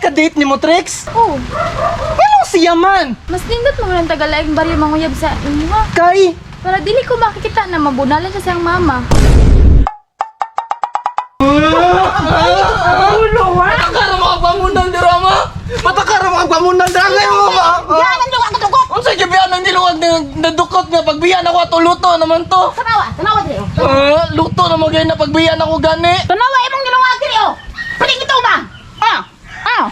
ka-date ni mo, Trix? Oh, Nganong siya man? mas nindot mo lang tagalaing baryo manguyab sa imuha. Kay, Para dili ko makikita na mabunalan siya sa iyang mama. Matakara mo kagpamunang dira, ma! Matakara mo kagpamunang dira ngayon mo, ma! Yan ang luwag ang dukot. Unsa gibiyan ang niluwag na nadukot nga pagbiyan ako ato luto naman to. Tanawa, tanawa diri oh. Ah, luto na mo na pagbiyan ako gani. Tanawa imong giluwag diri oh. Piling ito ba? Ah. Ah.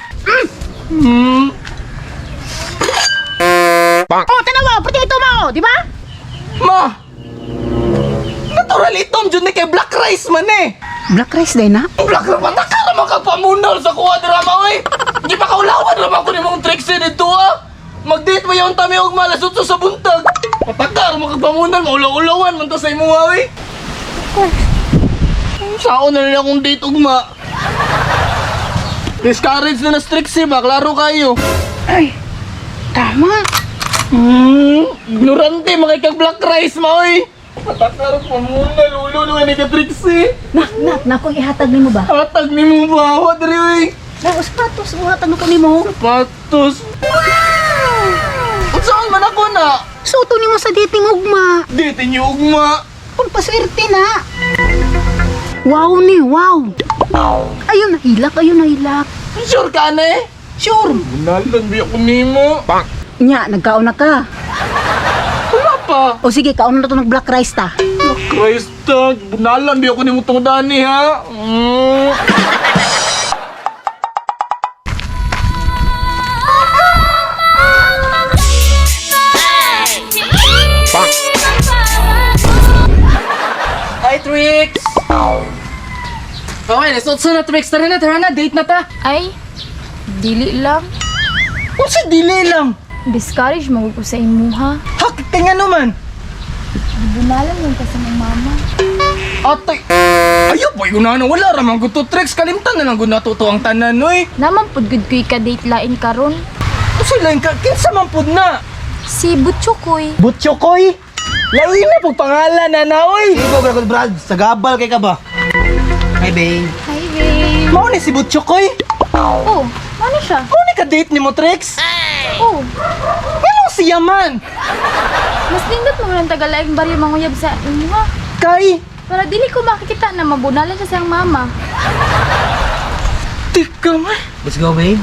Hmm. Oh, tanawa, pati ito ma oh, di ba? Ma. Natural itom jud ni kay black rice man eh. Black rice day na. Black rice matakara mo kagpamunal sa kuha dira ma oy. Di pa kaulawan ra man ko nimong tricks dito ah. Mag-date mo yung tami og malas utso sa buntag. Matakara mo kagpamunal, maulaw-ulawan man to sa imo oy. Saon na lang akong date ugma. Discourage na na Trixie ba? Klaro kayo. Ay. Tama. Ignorante, mga ikag black rice ma oy. Matakara pa muna, lulo naman ni ka Trixie. Nak, nak, nakong ihatag nimo ba? Hatag ni mo ba? Wa diri oy. Na sapatos mo hatag ko nimo. Sapatos. Unsaon man ako na? Suto nimo sa dating ugma. Dito niyo ugma. Kung paswerte na. Wow ni, wow. Ayun nahilak, ayun nahilak. Sure ka na eh? Sure. Bunalan biya ko nimo. Nya, nagkaon na ka. Wala pa. O sige, kaon na to ng black rice ta. Black rice ta. Bunalan biya ko nimo tong dani ha. Hi, Trix! Okay, let's also na, Trix. Tara na, date na ta. Ay, dili lang. Unsa dili lang? Discourage mo ko sa imuha. Hak kay nga naman. Bunalan mo ka sa mong mama. Atay. Ayaw boy, una na wala ra man gud to Trix. Kalimtan na lang gud nato to ang tanan oy. Naman pud gud ko'y ka-date lain karon. Unsa lain ka kinsa man pud na? Si Butchokoy. Butchokoy. Lain na pug pangalan na na oy. Ikaw, Brad, Brad, sa gabal kay ka ba? Hi, babe. Hi, babe. Mao ni si Butchokoy. Oh, ano siya? Mao ni ka date nimo Trix? Oh, Nganong siya man? mas nindot mo lang tagalaing baryo manguyab sa imuha. Kay Para dili ko makikita na mabunalan siya sa iyang mama. Tika man. Let's go, babe.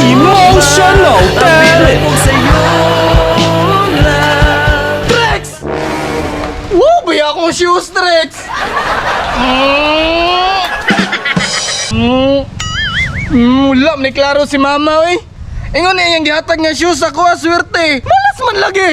Emotional damage. Trex! Wow, baya akong shoes, Trex! Wala, may klaro si mama, oy. Ingon niya yung gihatag nga shoes ako, ah, swerte. Malas man lagi.